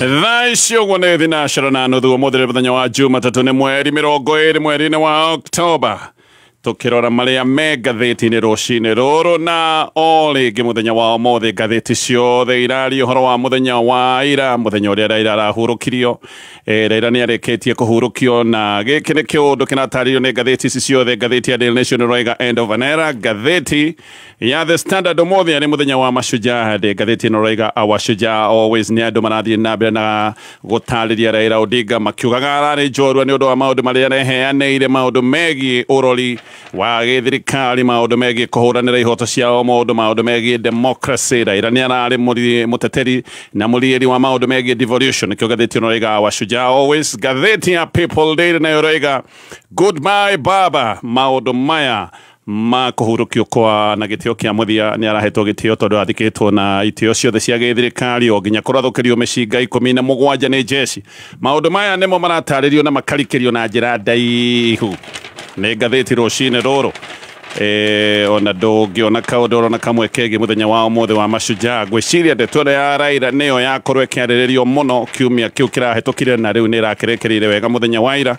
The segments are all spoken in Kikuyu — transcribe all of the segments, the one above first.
Thaa ici ũguo nĩ thinacera na nuthu. Ũmũthĩ nĩ mũthenya wa Jumatatũ, nĩ mweri 20 mweri-inĩ wa Oktoba. Tukirora maria me ngathĩti-inĩ rũcinĩ rũrũ, na o rĩngĩ mũthenya wa ũmũthĩ ngathĩti ciothe iraria ũhoro wa mũthenya wa ira, mũthenya ũrĩa Raila arahurũkirio. Raila nĩ arĩkĩtie kũhurũkio, na gĩkĩ nĩ kĩũndũ kĩratarĩrio nĩ ngathĩti ici ciothe. Ngathĩti ya Daily Nation ĩroiga "End of an era". Ngathĩti ya The Standard, ũmũthĩ arĩ mũthenya wa Mashujaa Day, ngathĩti ĩno ĩroiga "Our Shujaa always". Nĩ andũ marathiĩ na mbere na gũtarĩria Raila Odinga, makiugaga ararĩ njorua nĩ ũndũ wa maũndũ marĩa areheanĩire, maũndũ megiĩ ũrori wa gĩthirikari, maũndũ megiĩ kũhũranĩra ihoto cia o mũndũ, maũndũ megiĩ democracy. Raila nĩ ararĩ mũteteri na mũriĩri wa maũndũ megiĩ devolution. Nĩkĩo ngathĩti ĩno ĩroiga "Our Shujaa always". Ngathĩti ya People Daily nayo ĩroiga "Goodbye Baba". Maũndũ maya ma kũhurũkio kwa na gĩtĩo kĩa mũthia, nĩ arahetwo gĩtĩo tondũ athikĩtwo na itĩo ciothe cia gĩthirikari, o nginya kũrathũkĩrio mĩcinga 17 nĩ jeshi. Maũndũ maya nĩmo maratarĩrio na makarikĩrio na njĩra ndaihu nĩ ngathĩti rũcinĩ rũrũ. Ona ndũngĩona kaũndũ orona kamwe kegiĩ mũthenya wa ũmũthĩ wa Mashujaa. Ngwĩciria ndeto ĩno ya Raila nĩyo yakorwo ĩkĩarĩrĩrio mũno kiumia kĩu kĩrahĩtũkire, na rĩu nĩ ĩrakĩrĩkĩrĩire wega mũthenya wa ira,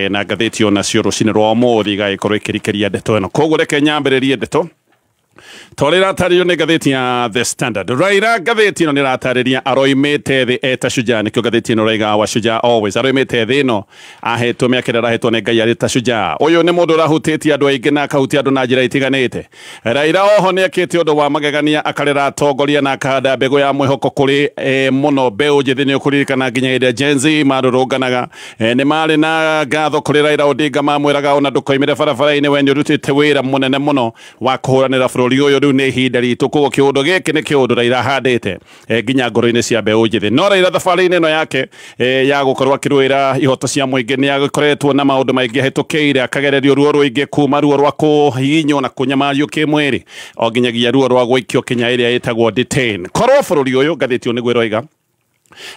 na ngathĩti onacio rũcinĩ rwa ũmũthĩ igagĩkorwo ĩkĩrikĩria ndeto ĩno. Koguo reke nyambĩrĩrie ndeto torĩa ĩratarĩrio nĩ ngathĩti ya The Standard. Raila, ngathĩti ĩno nĩ ĩratarĩria aroimĩte thĩ eta shujaa. Nĩkĩo ngathĩti ĩno ĩroiga "Wa Shujaa always". Aroimĩte thĩ ĩno ahetwo mĩaka ĩrĩa arahetwo nĩ Ngai arĩ ta shujaa. Ũyũ nĩ mũndũ ũrahutĩtie andũ aingĩ na akahutia andũ na njĩra itiganĩte. Raila oho nĩ ekĩte ũndũ wa magegania, akarera atongoria na akahanda mbegũ ya mwĩhoko kũrĩ mũno mbeũ njĩthĩ. Nĩ ũkũririkana nginya hĩndĩ ya Gen Z marũrũnganaga, nĩ marĩ na ngatho kũrĩ Raila Odinga, mamwĩraga ona ndũkoimĩre barabara-inĩ, we nĩ ũrutĩte wĩra mũnene mũno wa kũhũranĩra bũrũri ũyũ, rĩu nĩ ihinda ritũ. Koguo kĩũndũ gĩkĩ nĩ kĩũndũ Raila ahandĩte nginya ngoro-inĩ cia mbeũ njĩthĩ. No Raila thabarĩ-inĩ ĩno yake ya gũkorwo akĩrũĩra ihoto cia mũingĩ nĩ agĩkoretwo na maũndũ maingĩ ahĩtũkĩire, akagererio ruo rũingĩ, kuma ruo rwa kũhihinywo na kũnyamario kĩmwĩrĩ o nginyagia ruo rwa gũikio Kenya ĩrĩa ĩtagwo detain. Korwo bũrũri ũyũ, ngathĩti ĩyo nĩguo ĩroiga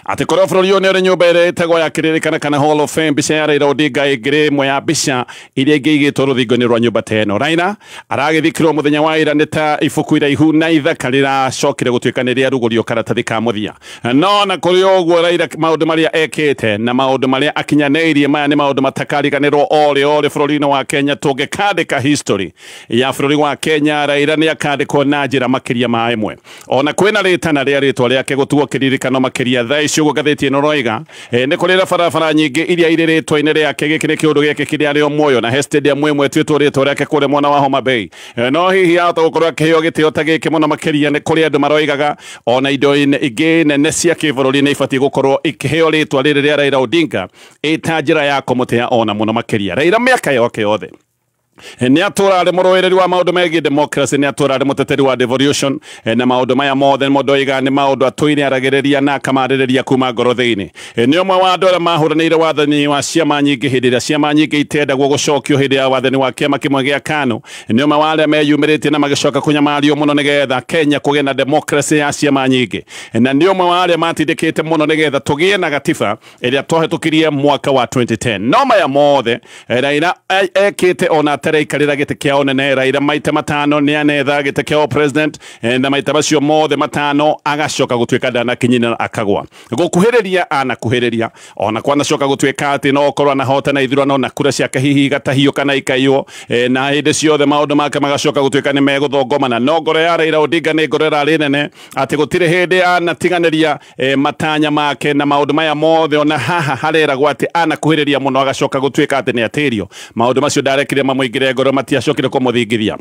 atĩ korwo bũrũri ũyũ nĩ ũrĩ nyũmba ĩrĩa ĩtagwo ya kĩririkana kana Hall of Fame, mbica ya Raila Odinga ĩngĩrĩ ĩmwe ya mbica iria ingĩigĩtwo rũthingo-inĩ rwa nyũmba ta ĩno. Raila aragĩthikirwo mũthenya wa ira, nĩ ta ibuku iraihu na ithaka rĩracokire gũtuĩka nĩ rĩarugũrio karatathi ka mũthia. No na kũrĩ ũguo, Raila maũndũ marĩa ekĩte na maũndũ marĩa akinyanĩirie, maya nĩ maũndũ matakariganĩrwo orĩ orĩ bũrũri-inĩ wa Kenya. Tũngĩkandĩka history ya bũrũri wa Kenya, Raila nĩ akandĩkwo na njĩra makĩria ma ĩmwe. Ona kwĩna rĩtana rĩa rĩtwa rĩake gũtuo kĩririkano makĩria. Thaa ici ũguo ngathĩti ĩno roiga, nĩ kũrĩ na barabara nyingĩ iria irĩ rĩtwa-inĩ rĩake. Gĩkĩ nĩ kĩũndũ gĩake kĩrĩa arĩ o muoyo, na he stadium ĩmwe ĩtuĩtwo rĩtwa rĩake kũrĩa mwena wa Homa Bay. No hihi ahota gũkorwo akĩheo gĩtĩo ta gĩkĩ mũno makĩria? Nĩ kũrĩ andũ maroigaga ona indo ingĩ nene cia kĩbũrũri nĩ ibatiĩ gũkorwo ikĩheo rĩtwa rĩrĩ rĩa Raila Odinga ĩta njĩra ya kũmũtĩa ona mũno makĩria. Raila mĩaka yake yothe nĩ atũra arĩ mũrũĩrĩri wa maũndũ megiĩ democracy, nĩ atũra arĩ mũteteri wa devolution, na maũndũ maya mothe mũndũ oiga nĩ maũndũ atũire aragĩrĩria na akamarĩrĩria kuma ngoro thĩinĩ. Nĩ ũmwe wa andũ arĩa mahũranĩire wathani wa ciama nyingĩ hĩndĩ ĩrĩa ciama nyingĩ itendagwo gũcokio hĩndĩ ya wathani wa kĩama kĩmwe gĩa KANU. Nĩ ũmwe wa arĩa meyumĩrĩtie na magĩcoka kũnyamario mũno nĩgetha Kenya kũgĩe na democracy ya ciama nyingĩ, na nĩ ũmwe wa arĩa matindĩkĩte mũno nĩgetha tũgĩe na gatiba ĩrĩa twahĩtũkirie mwaka wa 2010. No maya mothe Raila ekĩte ona ataraikarĩra gĩtĩ kĩa ũnene. Raila maita matano nĩ anetha gĩtĩ kĩa president, na maita macio mothe matano agacoka gũtuĩka ndanakinyina, akagwa gũkuhĩrĩria anakuhĩrĩria, ona kwanacoka gũtuĩka atĩ no okorwo anahotana ithurano na kura ciake hihi igatahio kana ikaiywo, na hĩndĩ ciothe maũndũ make magacoka gũtuĩka nĩ megũthongomana. No ngoro ya Raila Odinga nĩ ngoro ĩrarĩ nene atĩ gũtirĩ hĩndĩ anatiganĩria matanya make na maũndũ maya mothe. Ona haha hareragwo atĩ anakuhĩrĩria mũno agacoka gũtuĩka atĩ nĩ atĩrio, maũndũ macio ndarekire mamũingĩre ngoro, matiacokire kũmũthingithia.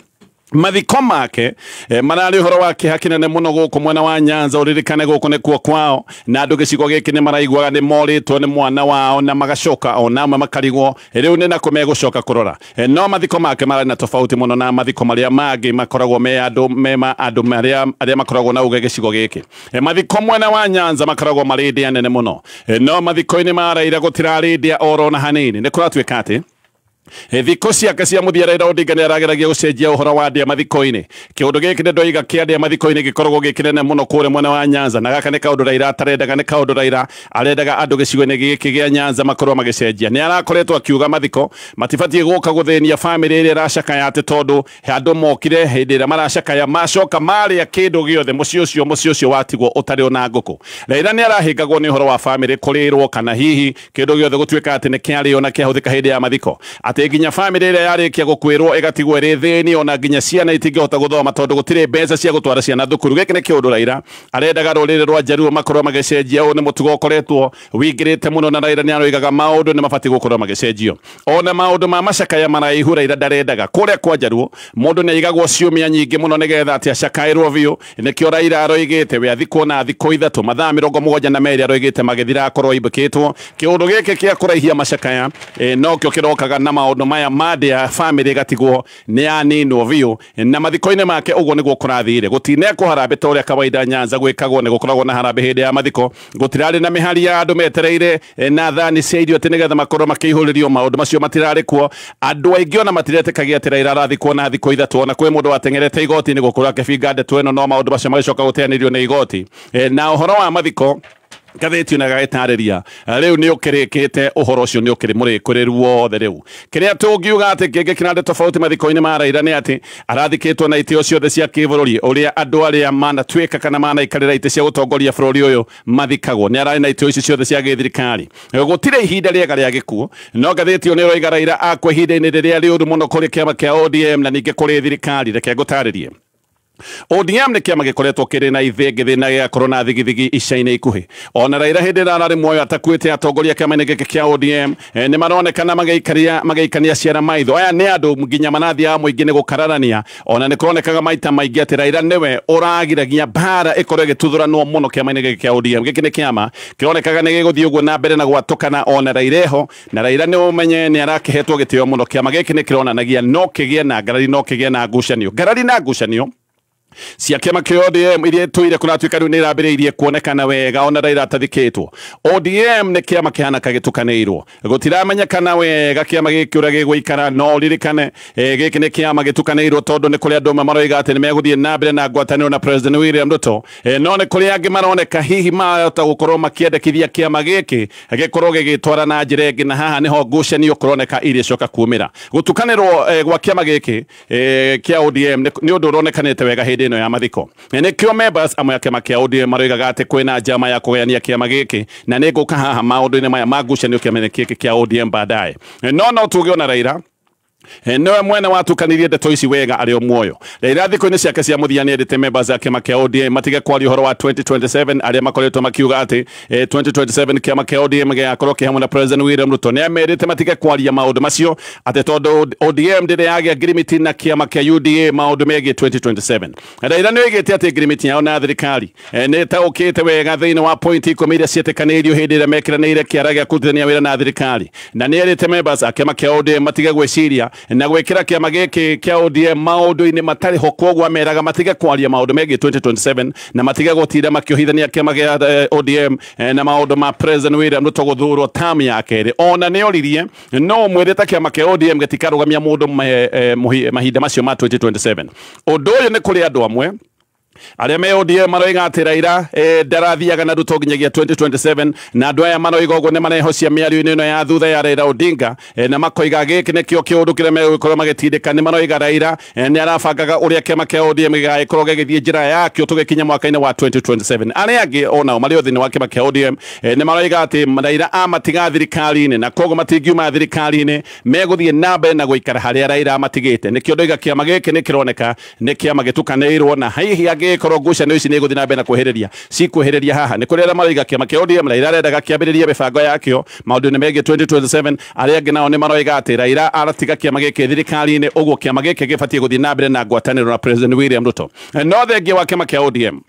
Mathiko make mararĩ ũhoro wa kĩeha kĩnene mũno gũkũ mwena wa Nyanza. Ũririkane gũkũ nĩkuo kwao, na andũ gĩcigo gĩkĩ nĩ maraiguaga nĩ morĩtwo nĩ mwana wao, na magacoka ona amwe makarigwo rĩu nĩ nakũ megũcoka kũrora. No mathiko make mararĩ na tofauti mũno na mathiko marĩa mangĩ makoragwo me andũ me ma andũ marĩa arĩa makoragwo na uge gĩcigo gĩkĩ. Mathiko mwena wa Nyanza makoragwo marĩ ndĩa nene mũno, no mathiko-inĩ ma Raila gũtirarĩ ndĩa oro na hanini. Nĩ kũratuĩka atĩ Thikũ ciake cia mũthia Raila Odinga nĩ arageragia gũcenjia ũhoro wa ndĩa mathiko-inĩ. Kĩũndũ gĩkĩ nĩ ndoiga kĩa ndĩa mathiko-inĩ gĩkoragwo gĩ kĩnene mũno kũrĩa mwena wa Nyanza, na gaka nĩ kaũndũ Raila atarendaga, nĩ kaũndũ Raila arendaga andũ gĩcigo-inĩ gĩkĩ gĩa Nyanza makorwo magĩcenjia. Nĩ arakoretwo akiuga mathiko matibatiĩ gũka gũthĩnia bamĩrĩ ĩrĩa ĩracakaya, atĩ tondũ andũ mokire hĩndĩ ĩrĩa maracakaya macoka marĩa kĩndũ gĩothe, mũciĩ ũcio watigwo ũtarĩ ona ngũkũ. Raila nĩ arahĩngagwo nĩ ũhoro wa bamĩrĩ kũrĩrwo kana hihi kĩndũ gĩothe gũtuĩka atĩ nĩ kĩarĩo na kĩahũthĩka hĩndĩ ya mathiko, atĩ nginya bamĩrĩ ĩrĩa yarĩkia gũkwĩrwo ĩgatigwo ĩrĩ thĩni, ona nginya ciana itingĩhota gũthoma tondũ gũtirĩ mbeca cia gũtwara ciana thukuru. Gĩkĩ nĩ kĩũndũ Raila arendaga rũrĩrĩ rwa Jaluo makorwo magĩcenjia. Ũyũ nĩ mũtugo ũkoretwo wingĩrĩte mũno, na Raila nĩ aroigaga maũndũ nĩ mabatiĩ gũkorwo magĩcenjio. Ona maũndũ ma macakaya maraihu Raila ndarendaga. Kũrĩa kwa Jaluo mũndũ nĩ aigagwo ciumia nyingĩ mũno nĩgetha atĩ acakaĩrwo biũ. Nĩkĩo Raila aroigĩte we athikwo na thikũ 3, mathaa 72 aroigĩte magĩthira akorwo aimbũkĩtwo. Kĩũndũ gĩkĩ kĩa kũraihia macakaya nokĩo kĩrokaga na maũndũ maya ma ndĩa, bamĩrĩ ĩgatigwo nĩ yaninwo biũ. Na mathiko-inĩ make ũguo nĩguo kũrathire. Gũtinekwo harambĩ ta ũrĩa kawaida Nyanza gwĩkagwo, nĩ gũkoragwo na harambĩ hĩndĩ ya mathiko. Gũtirarĩ na mĩhari ya andũ metereire na thani cia irio atĩ nĩgetha makorwo makĩihũrĩrio. Maũndũ macio matirarĩ kuo. Andũ aingĩ ona matiretĩkagia atĩ Raila arathikwo na thikũ 3. Ona kwĩ mũndũ wateng'erete igoti-inĩ gũkorwo akĩbinga ndeto ĩno, no maũndũ macio magĩcoka gũteanĩrio nĩ igoti. Na ũhoro wa mathiko ngathĩti ona gagĩtarĩria rĩu nĩ ũkĩrĩkĩte, ũhoro ũcio nĩ ũkĩrĩ mũrĩkũrĩru wothe. Rĩu kĩrĩa tũngiuga atĩ kĩngĩ kĩrarĩ tofauti mathiko-inĩ ma Raila nĩ atĩ arathikĩtwo na itĩo ciothe cia kĩbũrũri ũrĩa andũ arĩa manatuĩka kana manaikarĩra itĩ cia gũtongoria bũrũri ũyũ mathikagwo. Nĩ ararĩ na itĩo ici ciothe cia gĩthirikari. Gũtirĩ ihinda rĩega rĩa gĩkuũ, no ngathĩti ĩyo nĩ ĩroiga Raila akwa ihinda-inĩ rĩrĩa rĩũru mũno kũrĩ kĩama kĩa ODM na ningĩ kũrĩ thirikari. Reke ngũtarĩrie. ODM nĩ kĩama gĩkoretwo kĩrĩ na ithĩngĩ na gĩgakorwo na thigithigi ica-inĩ ikuhĩ. Ona Raila hĩndĩ ĩrĩa ararĩ muoyo atakuĩte, atongoria kĩama-inĩ gĩkĩ kĩa ODM nĩ maronekana magĩikaria magĩikania ciara maitho. Aya nĩ andũ nginya marathiaga mũingĩ nĩ gũkararania. Ona nĩ kũronekaga maita maingĩ atĩ Raila nĩwe ũragiragia mbara ĩkorwo ĩgĩtuthũranwo mũno kĩama-inĩ gĩkĩ kĩa ODM. Gĩkĩ nĩ kĩama kĩronekaga nĩ gĩgũthiĩ ũguo na mbere na gwatũkana ona Raila eho, na Raila nĩ ũmenye nĩ arakĩhetwo gĩtĩo mũno. Kĩama gĩkĩ nĩ kĩronanagia no kĩgĩe na ngarari, no kĩgĩe na ngucanio. Ngarari na ngucanio cia kĩama kĩa ODM iria tũire kũratuĩka rĩu nĩ irambĩrĩirie kuonekana wega ona Raila atathikĩtwo. ODM nĩ kĩama kĩhana gĩtukanĩirwo, gũtiramenyekana wega kĩama gĩkĩ ũrĩa gĩgũikara. No ũririkane gĩkĩ nĩ kĩama gĩtukanĩirwo tondũ nĩ kũrĩ andũ amwe maroiga atĩ nĩ megũthiĩ na mbere na ngwatanĩro na President William Ruto, no nĩ kũrĩ angĩ maroneka hihi mahota gũkorwo makĩendekithia kĩama gĩkĩ gĩkorwo gĩgĩtwara na njĩra ĩngĩ, na haha nĩho ngucanio kũroneka irĩcoka kumĩra. Gũtukanĩrwo gwa kĩama gĩkĩ kĩa ODM nĩ ũndũ ũronekanĩte wega hĩndĩ ĩno ya mathiko. Nĩkĩo members amwe a kĩama kĩa ODM maroigaga atĩ kwĩna njama ya kũgayania kĩama gĩkĩ, na nĩ ngũka haha maũndũ-inĩ maya ma ngucanio kĩama-inĩ gĩkĩ kĩa ODM baadaye. No tuge ona Raila nĩwe mwene watukanirie ndeto ici wega arĩ o muoyo. Raila thikũ-inĩ ciake cia mũthia nĩ endete members a kĩama kĩa ODM matige kwaria ũhoro wa 2027, arĩa makoretwo makiuga atĩ 2027 kĩama kĩa ODM gĩgakorwo kĩ hamwe na President William Ruto. Nĩ amerite matige kwaria maũndũ macio, atĩ tondũ ODM ndĩrĩ yagĩa ngirimiti na kĩama kĩa UDA maũndũ megiĩ 2027. Raila nĩ oigĩte atĩ ngirimiti yao na thirikari nĩ ĩtaũkĩte wega thĩinĩ wa point 10 iria ciĩtĩkanĩirio hĩndĩ ĩrĩa mekĩranĩire kĩara gĩa kũrutithania wĩra na thirikari, na nĩ erĩte members a kĩama kĩa ODM matige gwĩciria na gwĩkĩra kĩama gĩkĩ kĩa ODM maũndũ-inĩ matarĩ ho. Koguo ameraga matige kwaria maũndũ megiĩ 2027 na matige gũtinda makĩohithania kĩama gĩa ODM na maũndũ ma President William Ruto gũthurwo term ya kerĩ. Ona nĩ oririe no mwĩrĩ ta kĩama kĩa ODM gĩtikarũgamia mũndũ mahinda macio ma 2027. Ũndũ ũyũ nĩ kũrĩ andũ amwe arĩa me ODM maroiga atĩ Raila ndarathiaga na Ruto nginyagia 2027, na andũ aya maroiga ũguo nĩ marehocia mĩario-inĩ ĩno ya thutha ya Raila Odinga, na makoiga gĩkĩ nĩkĩo kĩũndũ kĩrĩa megũkorwo magĩtindĩka. Nĩ maroiga Raila nĩ arabangaga ũrĩa kĩama kĩa ODM gĩgagĩkorwo gĩgĩthiĩ njĩra yakĩo tũgĩkinya mwaka-inĩ wa 2027. Arĩa angĩ onao marĩ o thĩinĩ wa kĩama kĩa ODM nĩ maroiga atĩ Raila amatiga thirikari-inĩ, na koguo matingiuma thirikari-inĩ, megũthiĩ na mbere na gũikara harĩa Raila amatigĩte. Nĩkĩo ndoiga kĩama gĩkĩ nĩ kĩroneka nĩ kĩama gĩtukanĩirwo, na hihi angĩkorwo ngucanio ici nĩ igũthiĩ na mbere na kwĩhĩrĩria cikwĩhĩrĩria haha. Nĩ kũrĩ arĩa maroiga kĩama kĩa ODM Raila arendaga kĩambĩrĩrie mĩbango yakĩo maũndũ-inĩ megiĩ 2027. Arĩa angĩ nao nĩ maroiga atĩ Raila aratiga kĩama gĩkĩ thirikari-inĩ, ũguo kĩama gĩkĩ gĩbatiĩ gũthiĩ na mbere na ngwatanĩro na President William Ruto. No thengia wa kĩama kĩa ODM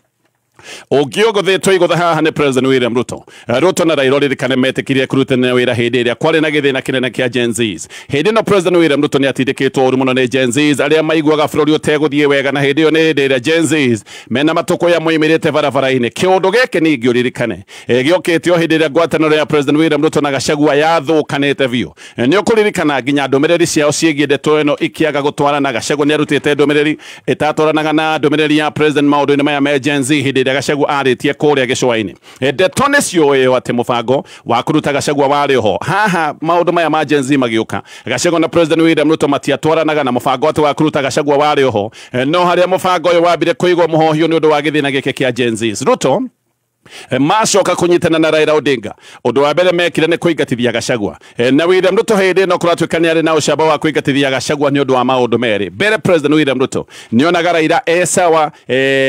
Ũngĩũgũthĩtwo igũtha haha nĩ President William Ruto. Ruto na Raila ririkane metĩkirie kũrutana wĩra hĩndĩ ĩrĩa kwarĩ na gĩthĩna kĩnene kĩa Gen Zs. Hĩndĩ ĩno President William Ruto nĩ atindĩkĩtwo ũru mũno nĩ Gen Zs arĩa maiguaga bũrũri ũtegũthiĩ wega, na hĩndĩ ĩyo nĩ hĩndĩ ĩrĩa Gen Zs mena matũkũya moimĩrĩte barabara-inĩ. Kĩũndũ gĩkĩ ningĩ ũririkane gĩokĩte o hĩndĩ ĩrĩa ngwatanĩro ya President William Ruto na Gachagua yathũkanĩte biũ. Nĩ ũkũririkana nginya ndũmĩrĩri ciao ciĩgiĩ ndeto ĩno ikĩaga gũtwarana. Gachagua nĩ arutĩte ndũmĩrĩri ĩtatwaranaga na ndũmĩrĩri ya President maũndũ-inĩ maya me Gen Z hĩndĩ ĩrĩa Gachagua arĩtie kũrĩa gĩcũa-inĩ. Ndeto nĩ ciũĩo atĩ mũbango wa kũruta Gachagua warĩ ho. Haha maũndũ maya ma Gen Z magĩũka, Gachagua na President William Ruto matiatwaranaga na mũbango atĩ wa kũruta Gachagua warĩ ho. No harĩa mũbango ũyũ wambire kũigwo mũhohio nĩ ũndũ wa gĩthĩna gĩkĩ kĩa Gen Z. Ruto macoka kũnyitana na Raila Odinga, ũndũ wa mbere mekire nĩ kũingatithia Gachagua. Na William Ruto hĩndĩ ĩno kũratuĩka nĩ arĩ na ũcamba wa kũingatithia Gachagua nĩ ũndũ wa maũndũ merĩ. Mbere President William Ruto nĩonaga Raila e sawa,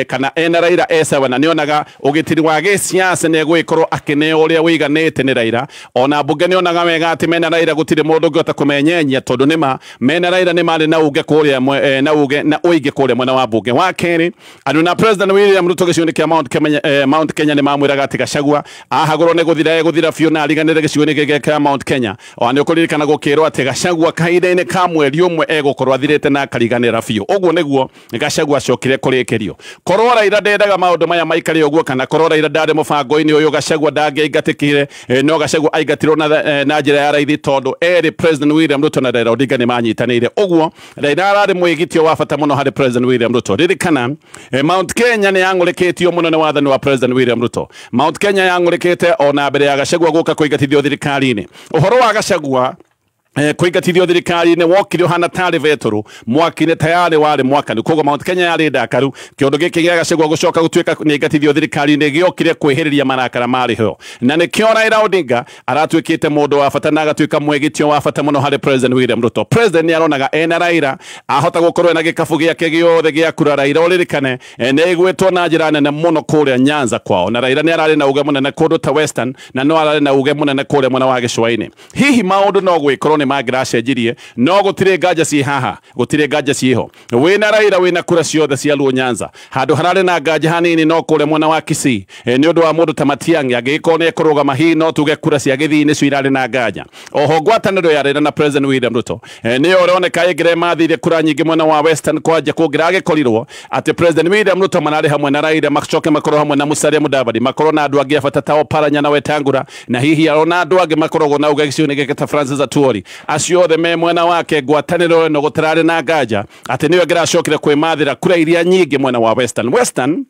kana ena Raila e sawa, na nĩonaga ũgitĩri wa gĩsiasa nĩ egũgĩkorwo akĩneo ũrĩa ũiganĩte nĩ Raila. Ona mbunge nĩonaga wega atĩ mena Raila gũtirĩ mũndũ ũngĩhota kũmenyenyia, tondũ nĩma mena Raila nĩ marĩ na uge kũrĩa na uge na ũingĩ kũrĩa mwena wa mbunge. Wa kerĩ, andũ na President William Ruto gĩcigo-inĩ kĩa Mount Kenya nĩ mamwĩraga atĩ Gachagua ahagũrwo nĩ gũthira egũthira biũ na ariganĩre gĩcigo-inĩ gĩkĩ kĩa Mount Kenya. Ona nĩ ũkũririkana gũkĩrwo atĩ Gachagua kahinda-inĩ ka mweri ũmwe egũkorwo athirĩte na akariganĩra biũ. Ũguo nĩguo Gachagua acokire kũrĩkĩrio. Korwo Raila ndendaga maũndũ maya maikare ũguo, kana korwo Raila ndarĩ mũbango-inĩ ũyũ, Gachagua ndangĩaingatĩkire. No Gachagua aingatirwo na njĩra ya raithi tondũ erĩ President William Ruto na Raila Odinga nĩ manyitanĩire. Ũguo Raila ararĩ mwĩgitio wa bata mũno harĩ President William Ruto. Ririkana Mount Kenya nĩ yang'ũrĩkĩtio mũno nĩ wathani wa President William Ruto. Mount Kenya yang'ũrĩkĩte ona mbere ya Gachagua gũka kũingatithio thirikari-inĩ. Ũhoro wa Gachagua kũingatithio thirikari-inĩ wokire ũhana tarĩ betũrũ mwaki-inĩ tayarĩ warĩ mwakanu. Koguo Mount Kenya yarĩ ndakaru. Kĩũndũ gĩkĩ gĩa Gachagua gũcoka gũtuĩka nĩ aingatithio thirikari-inĩ gĩokire kwĩhĩrĩria marakara marĩ ho, na nĩkĩo Raila Odinga aratuĩkĩte mũndũ wa bata na agatuĩka mwĩgitio wa bata mũno harĩ President William Ruto. President nĩ aronaga ena Raila ahota gũkorwo ena gĩkabu gĩake gĩothe gĩa kura. Raila ũririkane nĩ aiguĩtwo na njĩra nene mũno kũrĩa Nyanza kwao, na Raila nĩ ararĩ na uge mũnene kũndũ ta Western, na no ararĩ na uge mũnene kũrĩa mwena wa gĩcũa-inĩ. Hihi maũndũ no gwĩkorwo nĩ mangĩracenjirie, no gũtirĩ nganja ciĩ haha, gũtirĩ nganja ciĩho. Wĩna Raila wĩna kura ciothe cia Luo Nyanza. Handũ hararĩ na nganja hanini no kũrĩa mwena wa Kisii, nĩ ũndũ wa mũndũ ta Matiang'i angĩgĩkorwo nĩ ekũrũgama, hihi no tuge kura cia Gĩthii nĩcio irarĩ na nganja. Oho ngwatanĩro ya Raila na President William Ruto nĩyo ĩroneka ĩngĩremathire kura nyingĩ mwena wa Western, kwanja kũngĩragĩkorirwo atĩ President William Ruto mararĩ hamwe na Raila, macoke makorwo hamwe na Musalia Mudavadi, makorwo na andũ angĩ a bata ta Oparanya na Wetangula, na hihi arona andũ angĩ makoragwo na uge gĩcigo-inĩ gĩkĩ ta Francis Atwoli. Acio othe me mwena wake, ngwatanĩro ĩno gũtararĩ na nganja atĩ nĩyo ĩngĩracokire kwĩmathĩra kura iria nyingĩ mwena wa Western. Western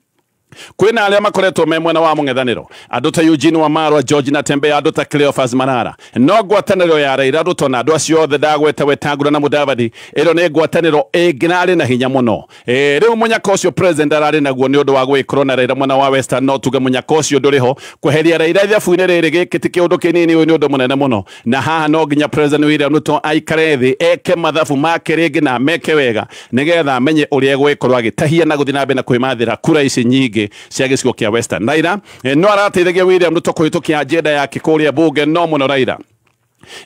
kwĩna arĩa makoretwo me mwena wa mũng'ethanĩro, andũ ta Eugene Wamalwa, George Natembeya, andũ ta Cleophas Malala. No ngwatanĩro ya Raila Ruto na andũ acio othe ndagweta, Wetangula na Mudavadi, ĩno nĩ ngwatanĩro ĩngĩrarĩ na hinya mũno. Rĩu mũnyaka ũcio President ararĩ naguo nĩ ũndũ wa gwĩkorwo na Raila mwena wa Western, no tuge mũnyaka ũcio ndũrĩ ho. Kweheria Raila ithabu-inĩ rĩrĩ gĩkĩ ti kĩũndũ kĩnini, ũyũ nĩ ũndũ mũnene mũno, na haha no nginya President William Ruto aikare thĩ eke mathabu make rĩngĩ na meke wega nĩgetha amenye ũrĩa egũgĩkorwo agĩtahia na gũthiĩ na mbere na kwĩmathĩra kura ici nyingĩ cia gĩcigo kĩa Western. Raila no arateithagia William Ruto kũhĩtũkia agenda yake kũrĩa bunge, no mũno Raila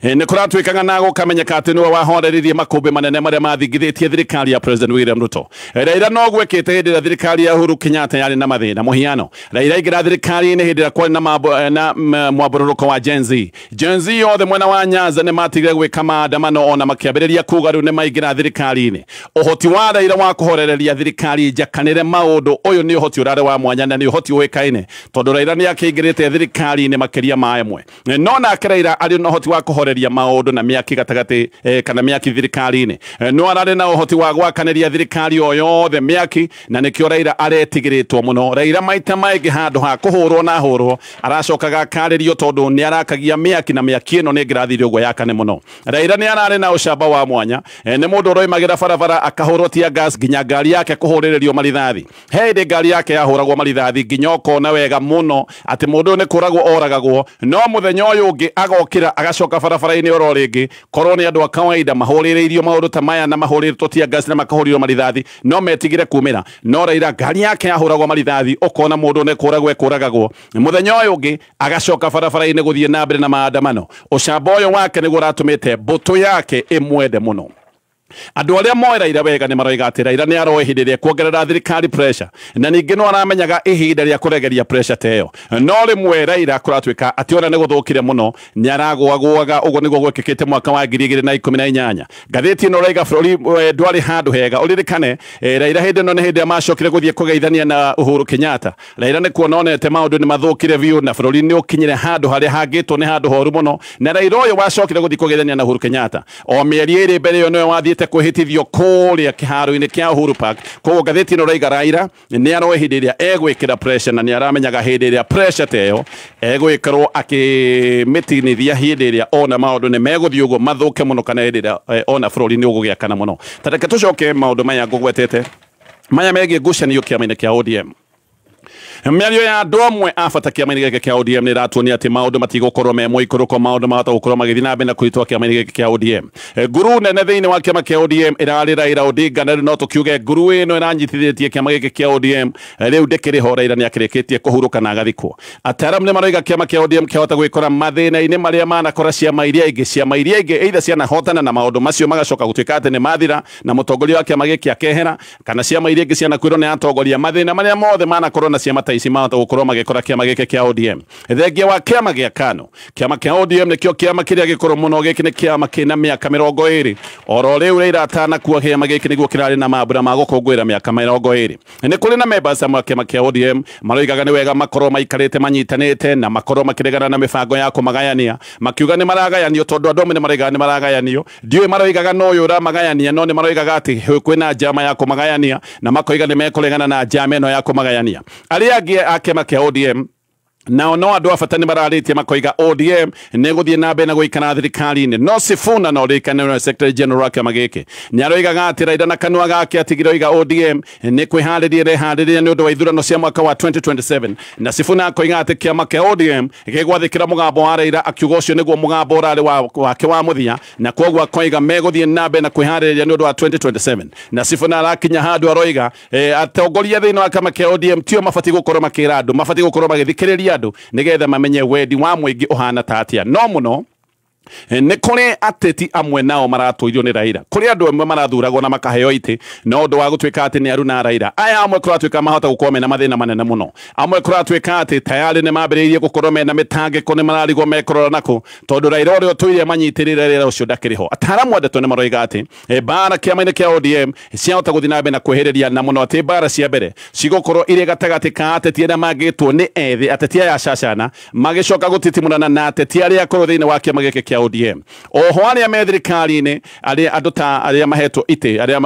nĩ kũratuĩkaga na gũkamenyeka atĩ nĩwe wahoreririe makũmbĩ manene marĩa mathingithĩtie thirikari ya President William Ruto. Raila no gwĩkĩte hĩndĩ ĩrĩa thirikari ya Uhuru Kenyatta yarĩ na mathĩna. Mũhiano, Raila aingĩra thirikari-inĩ hĩndĩ ĩrĩa kwarĩ na mwambũrũrũko wa Gen Z. Gen Z othe mwena wa Nyanza nĩ matigire gwĩka maandamano ona makĩambĩrĩria kuga rĩu nĩ maingĩra thirikari-inĩ. Ũhoti wa Raila wa kũhorereria thirikari njakanĩre maũndũ, ũyũ nĩ ũhoti ũrarĩ wa mwanya na nĩ ũhoti ũĩkaine, tondũ Raila nĩ akĩingĩrĩte thirikari-inĩ makĩria ma ĩmwe. No nake Raila arĩ na ũhoti wa kũhoreria maũndũ na mĩaki gatagatĩ kana mĩaki thirikari-inĩ. No ararĩ na ũhoti wa gwakanĩria thirikari o yothe mĩaki, na nĩkĩo Raila aretigĩrĩtwo mũno. Raila maita maingĩ handũ ha kũhũrwo na hũrwo aracokaga akarĩrio tondũ nĩ arakagia mĩaki, na mĩaki ĩno nĩ ĩngĩrathire ũguo yakane mũno. Raila nĩ ararĩ na ũcamba wa mwanya, nĩ mũndũ ũroimagĩra barabara akahũrwo tear gas nginya ngari yake kũhũrĩrĩrio marithathi. He hĩndĩ ngari yake yahũragwo marithathi nginya ũkona wega mũno atĩ mũndũ ũyũ nĩ kũragwo oragagwo, no mũthenya ũyũ ũngĩ agokĩra agacoka barabara-inĩ oro rĩngĩ. Korwo nĩ andũ a kawaida mahũrĩrĩirio maũndũ ta maya na mahũrĩtwo tear gas na makahũrĩrwo marithathi no metigĩre kumĩra, no Raila ngari yake yahũragwo marithathi ũkona mũndũ nĩ kũragwo ekũragagwo, mũthenya ũyũ ũngĩ agacoka barabara-inĩ gũthiĩ na mbere na maandamano. Ũcamba ũyũ wake nĩguo ũratũmĩte mbũtũ yake ĩmwende mũno. Andũ arĩa moĩ Raila wega nĩ maroiga atĩ Raila nĩ aroĩ hĩndĩ ĩrĩa kuongerera thirikari pressure, na ningĩ no aramenyaga ihinda rĩa kũregeria pressure ta ĩyo. No rĩmwe Raila kũratuĩka atĩ ona nĩ gũthũkire mũno, nĩ aragũagũaga. Ũguo nĩguo gwĩkĩkĩte mwaka wa 2018. Ngathĩti ĩno ĩrauga bũrũri ndwarĩ handũ hega. Ũririkane Raila hĩndĩ ĩno nĩ hĩndĩ ĩrĩa macokire gũthiĩ kũgeithania na Uhuru Kenyatta. Raila nĩ kuona onete maũndũ nĩ mathũkire biũ na bũrũri nĩ ũkinyire handũ harĩa hangĩtwo nĩ handũ horu mũno, na Raila ũyũ wacokire gũthiĩ kũgeithania na Uhuru Kenyatta o mĩeri 2 mbere ĩyo nĩwe wathiĩte kwĩhĩtithio kũrĩa kĩharo-inĩ kĩa Uhuru Park. Koguo ngathĩti ĩno ĩrauga Raila nĩ aroĩ hĩndĩ ĩrĩa egwĩkĩra pressure, na nĩ aramenyaga hĩndĩ ĩrĩa pressure ta ĩyo egwĩkorwo akĩmĩtinithia hĩndĩ ĩrĩa ona maũndũ nĩ megũthiĩ ũguo mathũke mũno, kana hĩndĩ ĩrĩa ona bũrũri nĩ ũgũgĩakana mũno. Ta reke tũcoke maũndũ maya ngũgwetete maya megiĩ ngucanio kĩama-inĩ kĩa ODM. Mĩario ya andũ amwe a bata kĩama-inĩ gĩkĩ kĩa ODM nĩ ĩratuonia atĩ maũndũ matigũkorwo me mũikũrũko, maũndũ mahota gũkorwo magĩthiĩ na mbere na kũritũha kĩama-inĩ gĩkĩ kĩa ODM. Nguru nene thĩinĩ wa kĩama kĩa ODM ĩrarĩ Raila Odinga, na rĩu no tũkiuge nguru ĩno ĩranyitithĩtie kĩama gĩkĩ kĩa ODM rĩu ndĩkĩrĩ ho. Raila nĩ akĩrĩkĩtie kũhurũka na agathikwo. Ataaramu nĩ maroiga kĩama kĩa ODM kĩahota gwĩkora mathĩna-inĩ marĩa manakora ciama iria ingĩ, ciama iria ingĩ either cianahotana na maũndũ macio magacoka gũtuĩka atĩ nĩ mathira na mũtongoria wa kĩama gĩkĩ akehera, kana ciama iria ingĩ cianakwĩrwo nĩ atongoria mathĩna marĩa mothe manakorwo na ciama ta ici mahota gũkorwo magĩkora kĩama gĩkĩ kĩa ODM. Thengia wa kĩama gĩa KANU, kĩama kĩa ODM nĩkĩo kĩama kĩrĩa gĩkũrũ mũno. Gĩkĩ nĩ kĩama kĩna mĩaka 20. Oro rĩu Raila atanakua, kĩama gĩkĩ nĩguo kĩrarĩ na mambura ma gũkũngũĩra mĩaka 20. Nĩ kũrĩ na members amwe a kĩama kĩa ODM maroigaga nĩ wega makorwo maikarĩte manyitanĩte na makorwo makĩregana na mĩbango ya kũmagayania, makiuga nĩ maragayanio, tondũ andũ amwe nĩ maroigaga nĩ maragayanio. Ndiũĩ maroigaga no ũyũ ũramagayania, no nĩ maroigaga atĩ kwĩna njama ya kũmagayania, na makoiga nĩ mekũregana na njama ĩno ya kũmagayania. Arĩa angĩ a kĩama kĩa ODM nao no andũ a bata nĩ mararĩtie makoiga ODM nĩ gũthiĩ na mbere na gũikara thirikari-inĩ. No Sifuna, no ririkane nĩwe Secretary General wa kĩama gĩkĩ, nĩ aroigaga atĩ Raila na kanua gake atigire oiga ODM nĩ kwĩharĩria ĩreharĩria nĩ ũndũ wa ithurano cia mwaka wa 2027, na Sifuna akoiga atĩ kĩama kĩa ODM gĩgwathĩkĩra mũgambo wa Raila, akiuga ũcio nĩguo mũgambo ũrarĩ wake wa mũthia, na koguo akoiga megũthiĩ na mbere na kwĩharĩria nĩ ũndũ wa 2027. Na Sifuna arakinya handũ aroiga atongoria thĩinĩ wa kĩama kĩa ODM tio mabatiĩ gũkorwo makĩra andũ, mabatiĩ gũkorwo magĩthikĩrĩria andũ nĩgetha mamenye wendi wa mũingĩ ũhana ta atĩa. No mũno nĩ kũrĩ ateti amwe nao maratũirio nĩ Raila, kũrĩ andũ amwe marathuragwo na makaheo itĩ no ũndũ wa gũtuĩka atĩ nĩ aruna Raila. Aya amwe kũratuĩka mahota gũkorwo mena mathĩna manene mũno, amwe kũratuĩka atĩ tayarĩ nĩ mambĩrĩirie gũkorwo mena mĩtangĩko, nĩ mararigwo mekũrora nakũ, tondũ Raila ũrĩa ũtũire manyitĩrĩre Raila ũcio ndakĩrĩ ho. Ataaramu a ndeto nĩ maroiga atĩ mbara kĩama-inĩ kĩa ODM ciahota gũthiĩ na mbere na kwĩhĩrĩria, na mũno atĩ mbara cia mbere cigũkorwo irĩ gatagatĩ ka ateti arĩa mangĩtwo nĩ ethĩ, ateti aya acacana magĩcoka gũtitimũrana na ateti arĩa akũrũ thĩinĩ wa kĩama gĩkĩ kĩa ODM. Oho arĩa me thirikari-inĩ, arĩa andũ ta arĩa mahetwo itĩ, arĩa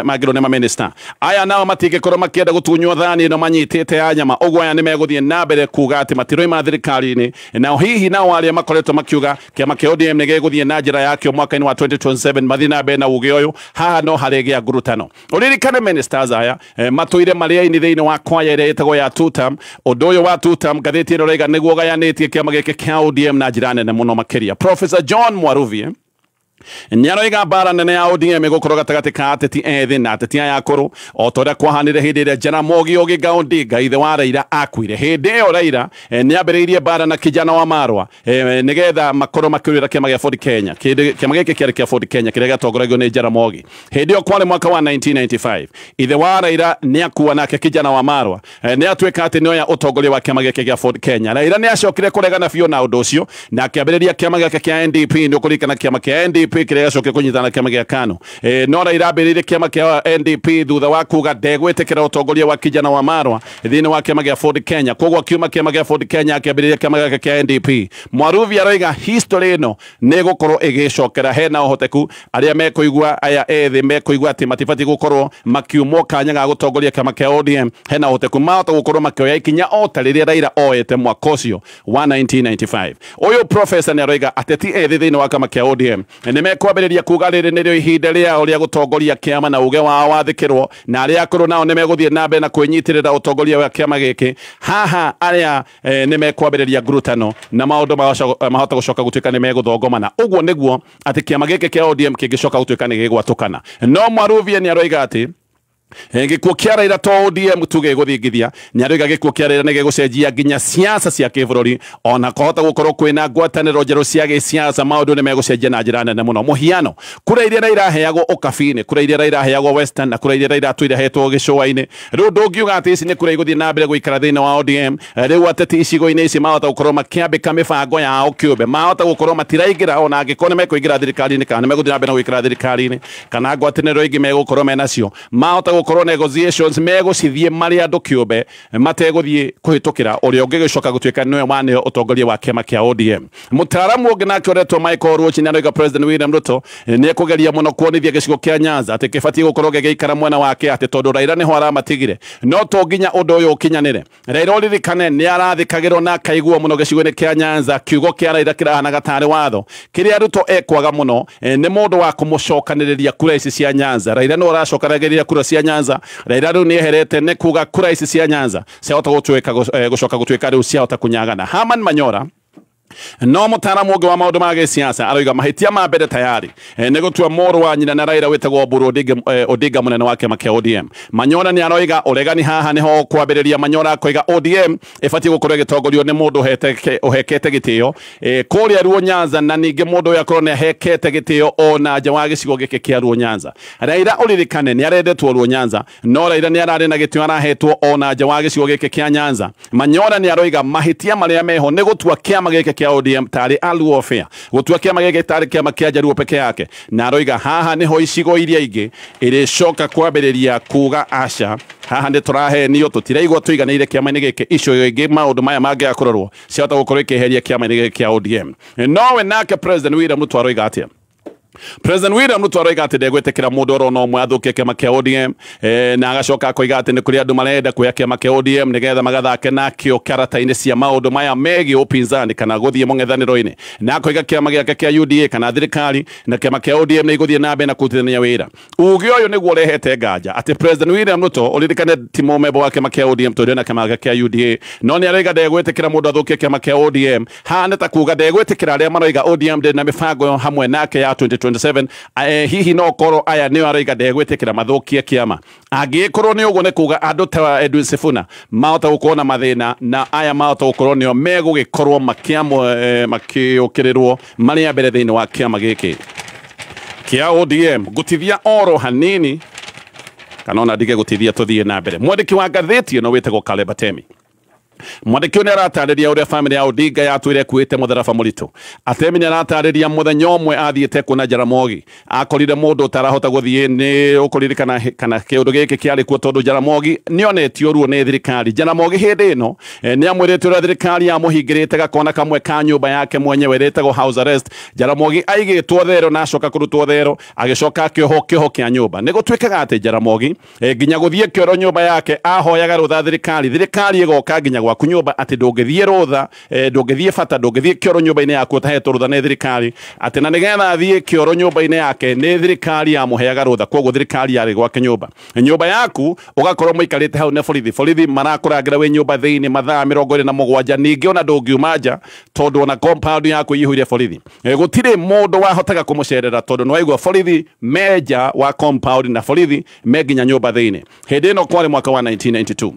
mangĩrwo nĩ maminista, aya nao matingĩkorwo makĩenda gũtunywo thani ĩno manyitĩte ya nyama. Ũguo aya nĩ megũthiĩ na mbere kuga atĩ matiroima thirikari-inĩ. Nao hihi nao arĩa makoretwo makiuga kĩama kĩa ODM nĩ gĩgũthiĩ na njĩra yakĩo mwaka-inĩ wa 2027 mathiĩ na mbere na uge ũyũ, haha no harĩgĩa ngurutano. Ũririkane ministers aya matũire marĩ aini thĩinĩ wa kwaya ĩrĩa ĩtagwo ya tutam. Ũndũ ũyũ wa tutam, ngathĩti ĩno ĩrauga nĩguo ũgayanĩtie kĩama gĩkĩ kĩa ODM na njĩra nene mũno makĩria. Professor John Mwaruvie nĩ aroiga mbara nene ya ODM ĩgũkorwo gatagatĩ ka ateti ethĩ na ateti aya akũrũ, o ta ũrĩa kwahanire hĩndĩ ĩrĩa Jaramogi Oginga Odinga ithe wa Raila akuire. Hĩndĩ ĩyo Raila nĩ ambĩrĩirie mbara na kijana wa Marwa nĩgetha makorwo makĩũrĩra kĩama gĩa Ford Kenya. Kĩama gĩkĩ kĩarĩ kĩa Ford Kenya kĩrĩa gĩatongoragio nĩ Jaramogi. Hĩndĩ ĩyo kwarĩ mwaka wa 1995. Ithe wa Raila nĩ akua, nake kijana wa Marwa nĩ atuĩka atĩ nĩoya ũtongoria wa kĩama gĩkĩ gĩa Ford Kenya. Raila nĩ acokire kũregana biũ na ũndũ ũcio na akĩambĩrĩria kĩama gĩake kĩa NDP. Nĩ ũkũririkana kĩama kĩa NDP kĩrĩa gĩacokire kũnyitana na kĩama gĩa KANU. No Raila ambĩrĩirie kĩama kĩa NDP thutha wa kuga ndegwĩtĩkĩra ũtongoria wa kijana wa Marwa thĩinĩ wa kĩama gĩa Ford Kenya. Koguo akiuma kĩama gĩa Ford Kenya akĩambĩrĩria kĩama gĩake kĩa NDP. Mwaruvi aroiga history ĩno nĩ ĩgũkorwo ĩgĩcokera, hena ũhoteku arĩa mekũigua aya ethĩ mekũigua atĩ matibatiĩ gũkorwo makiumwo kanya ga gũtongoria kĩama kĩa ODM, hena ũhoteku mahota gũkorwo makĩoya ikinya o ta rĩrĩa Raila oete mwaka ũcio wa 1995. Ũyũ professor nĩ aroiga ateti ethĩ thĩinĩ wa kĩama kĩa ODM nĩ mekwambĩrĩria kuga rĩrĩ nĩrĩo ihinda rĩao rĩa gũtongoria kĩama na uge wao wathĩkĩrwo, na arĩa akũrũ nao nĩ megũthiĩ na mbere na kwĩnyitĩrĩra ũtongoria wa kĩama gĩkĩ. Haha arĩa nĩ mekwambĩrĩria ngurutano na maũndũ mahota gũcoka gũtuĩka nĩ megũthongomana. Ũguo nĩguo atĩ kĩama gĩkĩ kĩa ODM kĩngĩcoka gũtuĩka nĩ gĩgwatũkana. No Mwaruvie nĩ aroiga atĩ Gĩkuũ kĩa Raila to ODM tu gĩgũthingithia, nĩ aroiga gĩkuũ kĩa Raila nĩ gĩgũcenjia nginya siasa cia kĩbũrũri, ona kũhota gũkorwo kwĩna ngwatanĩro njerũ cia gĩsiasa, maũndũ nĩ megũcenjia na njĩra nene mũno. Mũhiano, kura iria Raila aheagwo Ũkabi-inĩ, kura iria Raila aheagwo Western, na kura iria Raila atũire ahetwo gĩcũa-inĩ, rĩu ndũngiuga atĩ ici nĩ kura igũthiĩ na mbere gũikara thĩinĩ wa ODM. Rĩu ateti icigo-inĩ ici mahota gũkorwo makĩambĩka mĩbango yao kĩũmbe, mahota gũkorwo matiraingĩra ona angĩkorwo nĩ mekũingĩra thirikari-inĩ kana nĩ megũthiĩ na mbere na gũikara thirikari-inĩ, kana ngwatanĩro ingĩ megũkorwo menacio, mahota gũkorwo negotiations megũcithiĩ marĩ andũ kĩũmbe, mategũthiĩ kũhĩtũkĩra ũrĩa ũngĩgĩcoka gũtuĩka nĩwe waneo ũtongoria wa kĩama kĩa ODM. Mũtaaramu ũngĩ nake ũretwo Michael Ruochi nĩ aroiga President William Ruto nĩ ekũgeria mũno kuonithia gĩcigo kĩa Nyanza atĩ kĩbatiĩ gũkorwo gĩgĩikara mwena wake, atĩ tondũ Raila nĩho aramatigire, no to nginya ũndũ ũyũ ũkinyanĩre. Raila ũririkane nĩ arathikagĩrwo na akaiguo mũno gĩcigo-inĩ kĩa Nyanza, kiugo kĩa Raila kĩrahanaga tarĩ watho. Kĩrĩa Ruto ekwaga mũno nĩ mũndũ wa kũmũcokanĩrĩria kura ici cia Nyanza. Raila nĩwe ũracokanagĩrĩria kura cia Nyanza. Raila rĩu nĩeherete nĩ kuga kura ici cia Nyanza ciahota gũtuĩka gũcoka gũtuĩka rĩu ciahota kũnyagana. Herman Manyora no mũtaaramu ũngĩ wa maũndũ ma gĩsiasa aroiga mahĩtia ma mbere tayari nĩ gũtua mũrũ wa nyina na Raila wĩtagwo Oburu Odinga mũnene wa kĩama kĩa ODM. Manyora nĩ aroiga ũregani haha nĩho kwambĩrĩria. Manyora akoiga ODM ĩbatiĩ gũkorwo ĩgĩtongorio nĩ mũndũ ũhekete gĩtĩo kũrĩa Luo Nyanza, na ningĩ mũndũ ũyũ akorwo nĩ ahekete gĩtĩo ona nja wa gĩcigo gĩkĩ kĩa Luo Nyanza. Raila ũririkane nĩ arendetwo Luo Nyanza, no Raila nĩ ararĩ na gĩtĩo arahetwo ona nja wa gĩcigo gĩkĩ kĩa Nyanza. Manyora nĩ aroiga mahĩtia marĩa meho nĩ gũtua kĩama gĩkĩ kĩa ODM tarĩ Aluo affair, gũtua kĩama gĩkĩ tarĩ kĩama kĩa Jaluo peke yake, na aroiga haha nĩho icigo iria ingĩ ĩrĩcoka kwambĩrĩria kuga aca, haha nĩ tũrahenio, tũtiraigua tũiganĩire kĩama-inĩ gĩkĩ. Icio ingĩ maũndũ maya mangĩaga kũrorwo ciahota gũkorwo ikĩeheria kĩama-inĩ gĩkĩ kĩa ODM. Nowe nake President William Ruto aroiga atĩa? President William Ruto aroiga atĩ ndegwĩtĩkĩra mũndũ oro na ũmwe athũkie kĩama kĩa ODM, na agacoka akoiga atĩ nĩ kũrĩ andũ marenda kuoya kĩama kĩa ODM nĩgetha magathake nakĩo karata-inĩ cia maũndũ maya megiĩ upinzani kana gũthiĩ mũng'ethanĩro-inĩ, na akoiga kĩama gĩake kĩa UDA kana thirikari na kĩama kĩa ODM nĩ igũthiĩ na mbere na kũrutithania wĩra. Uge ũyũ nĩguo ũrehete nganja atĩ President William Ruto ũririkane ti mũmemba wa kĩama kĩa ODM tondũ ena kĩama gĩake kĩa UDA, no nĩ aroiga ndegwĩtĩkĩra mũndũ athũkie kĩama kĩa ODM. Haha nĩ ta kuga ndegwĩtĩkĩra arĩa maroiga ODM ndĩrĩ na mĩbango hamwe nake ya 2027. Hihi no korwo aya nĩo aroiga ndegwĩtĩkĩra mathũkie kĩama. Angĩkorwo nĩ ũguo nĩ kuga andũ ta Edwin Sifuna mahota gũkorwo na mathĩna, na aya mahota gũkorwo nĩo megũgĩkorwo makĩũkĩrĩrwo marĩ a mbere thĩinĩ wa kĩama gĩkĩ kĩa ODM. Ngũtithia oro hanini kana ona ndige gũtithia tũthiĩ na mbere. Mwandĩki wa ngathĩti ĩno wĩtagwo Caleb Atemi, mwandĩki ũyũ nĩ aratarĩria ũrĩa famĩlĩ ya Odinga yatũire ĩkuĩte mũtharaba mũritũ. Atemi nĩ aratarĩria mũthenya ũmwe athiĩte kuona Jaramogi, akorire mũndũ ũtarahota gũthiĩ. Nĩ ũkũririkana kana kĩũndũ gĩkĩ kĩarĩ kuo tondũ Jaramogi nĩonetio ruo nĩ thirikari. Jaramogi hĩndĩ ĩno nĩ amwĩrĩte ũrĩa thirikari yamũhingĩrĩte gakona kamwe ka nyũmba yake mwenyewe ĩtagwo house arrest. Jaramogi aigĩtwo thero na acoka kũrutwo thero, agĩcoka akĩohwo kĩoho kĩa nyũmba. Nĩ gũtuĩkaga atĩ Jaramogi nginya gũthiĩ kĩoro nyũmba yake ahoyaga rũtha thirikari, thirikari ĩgoka nginya gwaku nyũmba atĩ ndũngĩthiĩ rũtha, ndũngĩthiĩ bata, ndũngĩthiĩ kĩoro nyũmba-inĩ yaku ũtahetwo rũtha nĩ thirikari, atĩ na nĩgetha athiĩ kĩoro nyũmba-inĩ yake nĩ thirikari yamũheaga rũtha. Koguo thirikari yarĩ gwake nyũmba, nyũmba yaku ũgakorwo mũikarĩte hau nĩ borithi, borithi marakũrangĩra wĩ nyũmba thĩinĩ mathaa 27, ningĩ ona ndũngiuma nja tondũ ona compound yaku ĩihũire borithi. Gũtirĩ mũndũ wahotaga kũmũcerera tondũ nĩ waigua borithi me nja wa compound na borithi me nginya nyũmba thĩinĩ. Hĩndĩ ĩno kwarĩ mwaka wa 1992.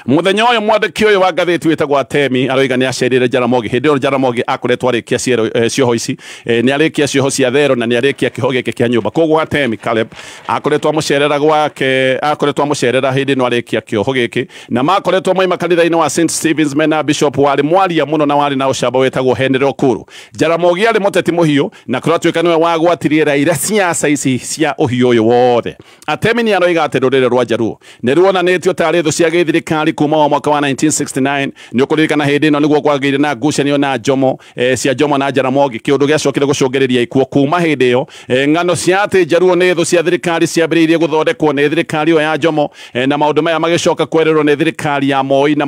Mũthenya ũyũ mwandĩki ũyũ wa ngathĩti wĩtagwo Atemi aroiga nĩ acerire Jaramogi. Hĩndĩ ĩyo Jaramogi akoretwo arĩkia cioho ici, nĩ arĩkia cioho cia thero na nĩ arĩkia kĩoho gĩkĩ kĩa nyũmba. Koguo Atemi Caleb akoretwo amũcerera gwake, akoretwo amũcerera hĩndĩ ĩno arĩkia kĩoho gĩkĩ, na makoretwo moima kanitha-inĩ wa St Stephen's mena bishop warĩ mwaria mũno na warĩ na ũcamba wĩtagwo Henry Okuru. Jaramogi arĩ mũteti mũhiũ na kũratuĩka nĩwe wagwatirie Raila ciaca ici cia ũhiũ ũyũ wothe. Atemi nĩ aroiga atĩ rũrĩrĩ rwa Jaluo nĩ ruonanĩtio tarĩ thũ cia gĩthirikari kuma wa mwaka wa 1969. Nĩ ũkũririkana hĩndĩ ĩno nĩguo kwagĩire na ngucanio na Jomo, cia Jomo na Jaramogi, kĩũndũ gĩacokire gũcũngĩrĩria ikuũ. Kuma hĩndĩ ĩyo ng'ano cia atĩ Jaluo nĩ thũ cia thirikari ciambĩrĩirie gũthondekwo nĩ thirikari ĩyo ya Jomo, na maũndũ maya magĩcoka kwererwo nĩ thirikari ya Moi, na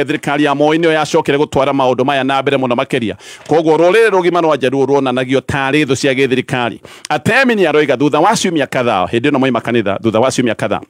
thirikari ya Moi nĩyo yacokire gũtwara maũndũ maya na mbere mũno makĩria. Koguo rũrĩrĩ rũgima rwa Jaluo ruonanagio tarĩ thũ cia gĩthirikari. Atemi nĩ aroiga thutha wa ciumia kadhaa, hĩndĩ ĩno moima kanitha, thutha wa ciumia kadhaa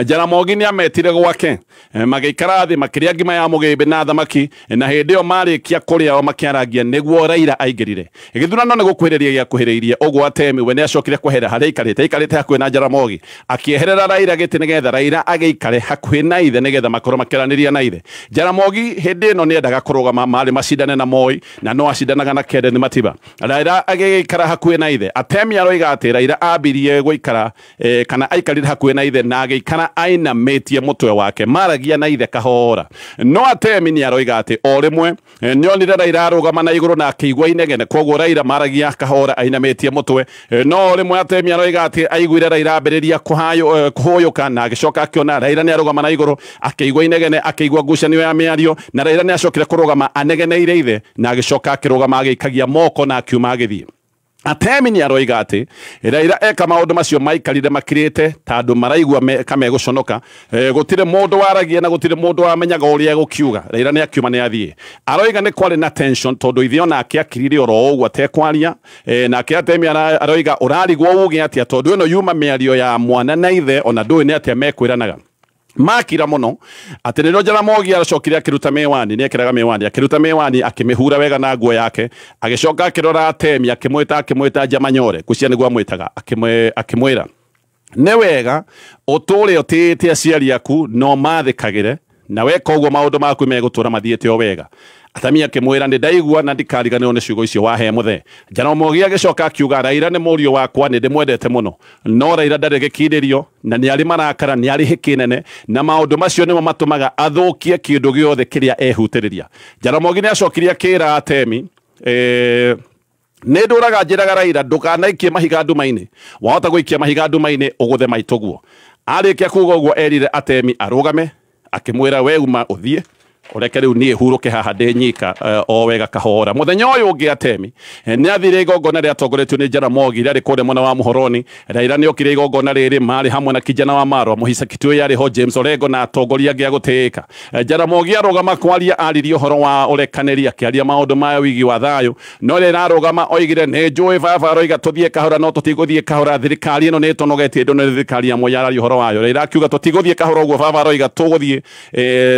Jaramogi nĩ ametire gwake, magĩikara thĩ makĩrĩa ngima ya mũgĩmbĩ na thamaki, na hĩndĩ ĩyo marĩkia kũrĩa o makĩaragia nĩguo Raila aingĩrire. Gĩthurano nĩ gũkuhĩrĩria gĩakuhĩrĩirie, ũguo Atemi we nĩ acokire kwehera harĩa aikarĩte hakuhĩ na Jaramogi, akĩeherera Raila gĩtĩ nĩgetha Raila agĩikare hakuhĩ na ithe nĩgetha makorwo makĩaranĩria na ithe. Jaramogi hĩndĩ ĩno nĩendaga kũrũgama marĩ macindane na Moi, na no acindanaga na Kenneth Matiba. Raila agĩikara hakuhĩ na ithe. Atemi aroiga atĩ Raila ambirie gũikara kana aikarire hakuhĩ na ithe na agĩikara ainamĩtie mũtwe wake, maragia na ithe kahora. No Atemi nĩ aroiga atĩ o rĩmwe nĩonire Raila arũgama na igũrũ na akĩigua inegene, koguo Raila maragia kahora ainamĩtie mũtwe. No rĩmwe Atemi aroiga atĩ aiguire Raila ambĩrĩria kũhũyũka na agĩcoka akĩona Raila nĩ arũgama na igũrũ, akĩigua inegene, akĩigua ngucanio ya mĩario, na Raila nĩ acokire kũrũgama anegeneire ithe na agĩcoka akĩrũgama agĩikagia moko na akiuma agĩthiĩ. Atemi nĩ aroiga atĩ Raila eka maũndũ macio maikarire makirĩte ta andũ maraigua kamegũconoka. Gũtirĩ mũndũ waragia na gũtirĩ mũndũ wamenyaga ũrĩa egũkiuga. Raila nĩ akiuma nĩ athiĩ. Aroiga nĩ kwarĩ na tension tondũ ithe onake akirire oro ũguo atekwaria. Nake Atemi aroiga ũrarigwo uge atĩa tondũ ĩno yuma mĩario ya mwana na ithe ona ndũĩ nĩ atĩa mekwĩranaga. Makira mũno atĩ rĩrĩa Jaramogi aracokire akĩruta mĩwani, nĩekĩraga mĩwani, akĩruta mĩwani akĩmĩhura wega na nguo yake, agĩcoka akĩrora Atemi akĩmwĩta Njamanyore, ngwĩciria nĩguo amwĩtaga, akĩmwĩra nĩ wega ũtũre ũtĩĩte aciari aku no mathĩkagĩre, na weka ũguo maũndũ maku megũtũra mathiĩte o wega. Atemi akĩmwĩra nĩ ndaigua na ndikariganĩrwo nĩ ciugo icio wahe mũthee. Jaramogi agĩcoka akiuga Raila nĩ mũriũ wakwa, nĩ ndĩmwendete mũno, no Raila ndarĩ gĩkindĩrio na nĩ arĩ marakara, nĩ arĩ hĩkĩ nene, na maũndũ macio nĩmo matũmaga athũkie kĩndũ gĩothe kĩrĩa ehutĩrĩria. Jaramogi nĩ acokire akĩra Atemi, nĩ ndũraga njĩraga Raila ndũkanaikie mahiga nduma-inĩ, wahota gũikia mahiga nduma-inĩ ũgũthe maitũguo. Arĩkia kuga ũguo erire Atemi arũgame, akĩmwĩra we uma ũthiĩ ũreke rĩu niĩ hurũke haha ndĩ nyika o wega kahora. Mũthenya ũyũ ũngĩ Atemi nĩ athire igongona rĩatongoretio nĩ Jaramogi rĩarĩ kũrĩa mwena wa Muhoroni. Raila nĩ okire igongona rĩrĩ marĩ hamwe na kijana wa Marwa, Muhisa Kitui yarĩ ho, James Orengo na atongoria angĩ a gũtĩĩka. Jaramogi arũgama kwaria aririe ũhoro wa ũrekanĩri, akĩaria maũndũ ma wigi wa thayũ, no rĩrĩa arũgama oigire nĩ njũĩ baba aroiga tũthiĩ kahora no tũtigũthiĩ kahora, thirikari ĩno nĩ ĩtũnogetie, ĩndũ nĩ thirikari ya Moi yararia ũhoro wayo. Raila akiuga tũtigũthiĩ kahora ũguo baba aroiga tũgũthiĩ,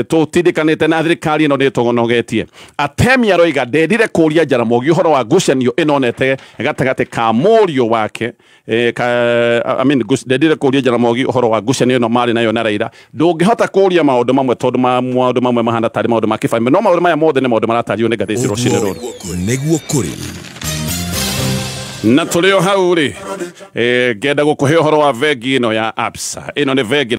tũtindĩkanĩte na thirikari ĩno nĩ ĩtũnogetie. Atemi aroiga ndendire kũria Jaramogi ũhoro wa ngucanio ĩno onete gatagatĩ ka mũriũ wake, ndendire kũria Jaramogi ũhoro wa ngucanio ĩno marĩ nayo na Raila. Ndũngĩhota kũria maũndũ mamwe tondũ maũndũ mamwe mahana tarĩ maũndũ ma kĩbamĩrĩ, no maũndũ maya mothe nĩ maũndũ maratario nĩ ngathĩti rũcinĩ rũrũ. Nĩguo kũrĩ. Na tũrĩ o hau rĩ, ngenda gũkũhe ũhoro wa bengi ĩno ya Absa. Ĩno nĩ bengi